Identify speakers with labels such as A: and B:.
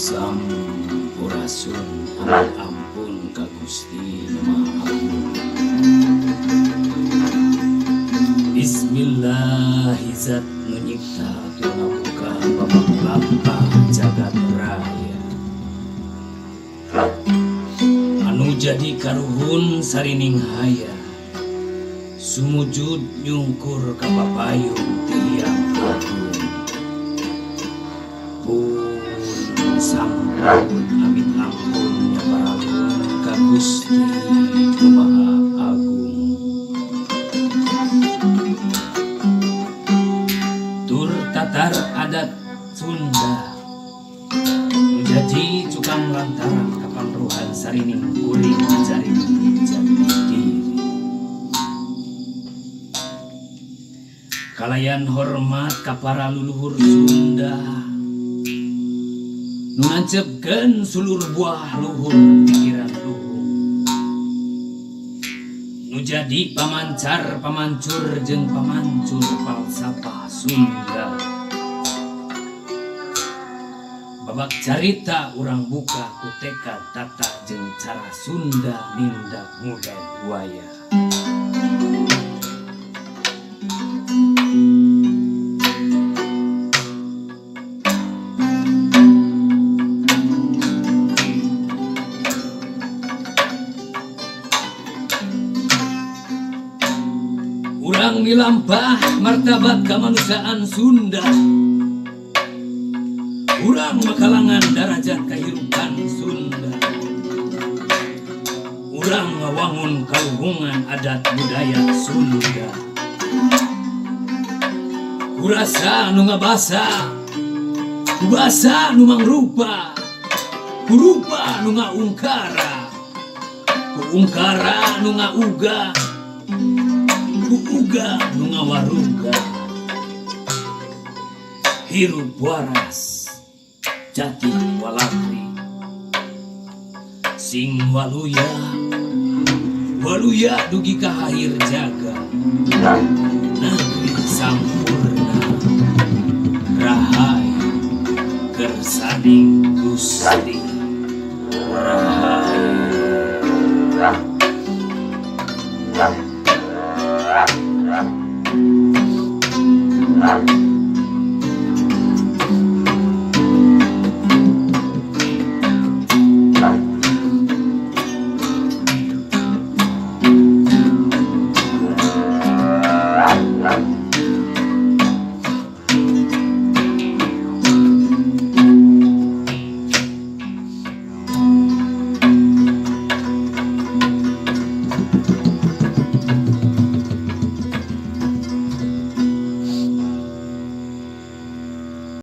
A: Sampurasun, ampun ka Gusti Nu Maha Agung. Bismillahizat nu nyipta tur ngabuka babak lampah jagat raya. Anu jadi karuhun sarining haya, sumujud nyungkur ka papayung ti Hyang Agung. Pun sampun amit ampun nyaparagun ka Gusti Nu Maha Agung. Tur tatar adat Sunda nu jadi cukang lantaran kapanruhan sarining kuring jaring jati diri. Kalayan hormat ka para luluhur Sunda nu nancepkeun sulur buah luhur pikiran luhung, nu jadi pamancar pamancur jeung pamancur falsafah Sunda. Babak carita urang buka ku tekad tata jeung cara Sunda nindak muda buaya. Urang milampah martabat kemanusiaan Sunda, urang makalangan darajat kehidupan Sunda, urang ngawangun kaluhungan adat budaya Sunda. Kurasa nu ngabasa, kubasa nu mangrupa, kurupa nu ngaungkara, kuungkara nu ngauga, kuuga nu ngawaruga. Hirup waras jati walakri, sing waluya waluya dugi ka akhir jaga. Negeri sampurna rahayu kersaning Gusti Rahayu.